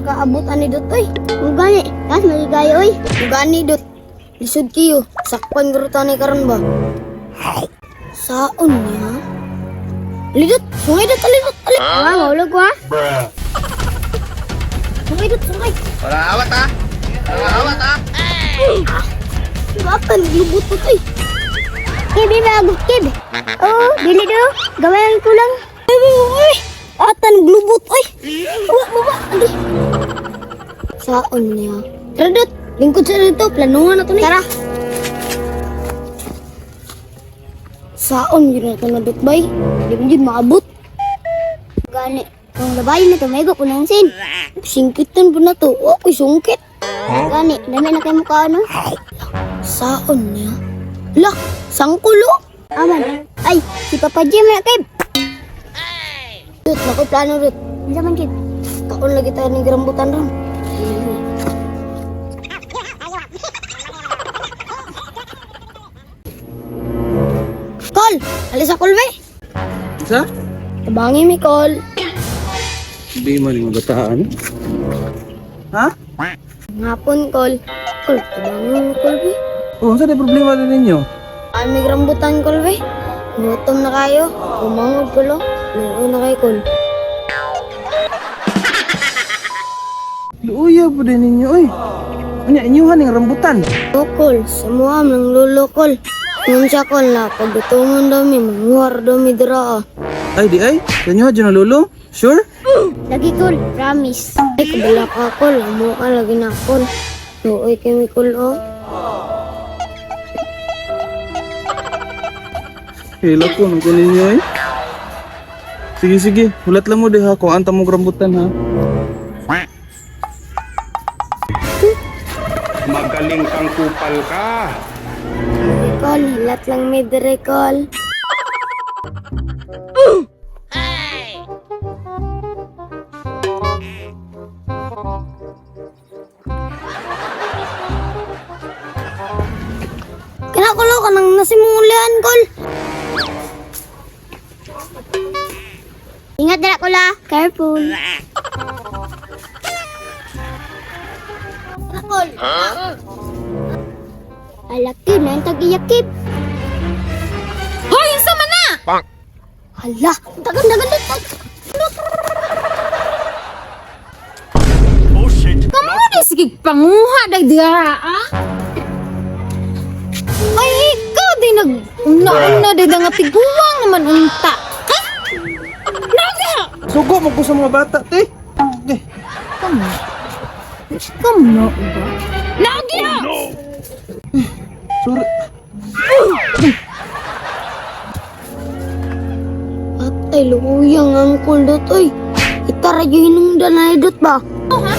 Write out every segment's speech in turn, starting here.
makaabot ani dot oy. Mo gani, tas magigayo oy. Gani dot. Lisod kiyo. Sakpan guro ni karon ba? Saon niya? Alidot, sungay dot, alidot, alidot. Ah, mahulog ko ha. Sungay dot, sungay. Wala awat ha. Wala awat ha. Batan, lubot to oy. Kib, di ba? Kib. Oo, dili do. Gawin ang kulang. Ay, ay, ay. Atan, glubot oy. Wa, baba, adi. Saon niya? Tara dot, lingkod sa dito, planuhan na to ni. Tara. Saon yun na ito na dot bay. Di mo yun maabot. Gani. Kung labayon na to, may ko sin. Singkitan po na to. Oh, uy, sungkit. Gani, dami na kayo mukha ano. Saon niya? Lah, sangkulo. Aman. Ay, si Papa Jim na kib. Dut, nakoy plano dut. Unsa man kib? Kaon lagi tayo ng rambutan ron. Kol! Alis sa kol, be! Sa? Tabangi mi, Kol. Hindi man yung bataan. Ha? Ngapon, Kol. Kol, tabangi mi, Kol, be. Oh, unsa day problema din ninyo? Ay, may rambutan, Kol, be. Gutom na kayo. Umangod, Kol, oh. Luo na kayo, Kol. Luuya po din ninyo oy. Unya inyuhan ning rambutan. O, Kol, samuam ng lulo, Kol. Ngun siya, Kol, na pagdutungon daw mi, manguhar daw mi dira, ah. Ay di ay, sa inyo dyan ang lolo? Sure? Lagi kol, promise. Ay, kabala ka, Kol. Amo ka lagi na, Kol. Luoy kami, Kol, oh. Hila ko nung kunin ninyo eh. Sige sige, hulat lang mo diha kung anta mong rambutan ha. Magaling kang kupal ka. Ay, Kol, hilat lang may dire, Kol. Kana kulo ka nang nasimulian, Kol. Ingat dira kula. Careful. Kana, Kol. Alaki na ang tag-iyakip. Hoy, unsa man na? Hala, dagan dagan dagan. Kamo di sige panguha dag diha ah. Ay, ikaw di nag una-una di nga tiguang naman unta. Ha? Naga! Sugo mo ko sa mga bata, te. Eh, Kamo. Kamo ba? Naga! sorry. Atay, luyang ang Kol dot, oy. Itara yung hinungdan na dot ba? Oh, ha?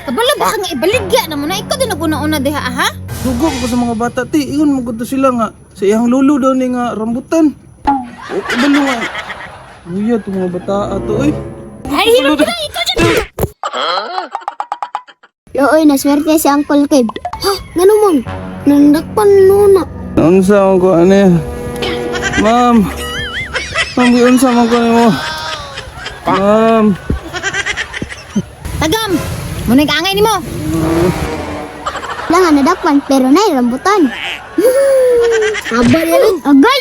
Kabalo ba ka nga ibaligya na mo na ikaw di nag-una-una diha ah, ha? Sugo ko sa mga bata, te. Ingon mo ko to sila nga sa iyang lolo daw ni nga rambutan. O, kabalo nga. Luya to mga bata ato oy. Ay, hilom ka ikaw dyan! Looy, naswerte si Uncle Kib. Ha, ngano man? Nandakpan nuna. Unsa man ko ani? Ma'am. Ma'am, giunsa man ko nimo? Ma'am. Tagam! Muna angay nimo. Wala nga nadakpan, pero nay rambutan. Abal yan. Agay!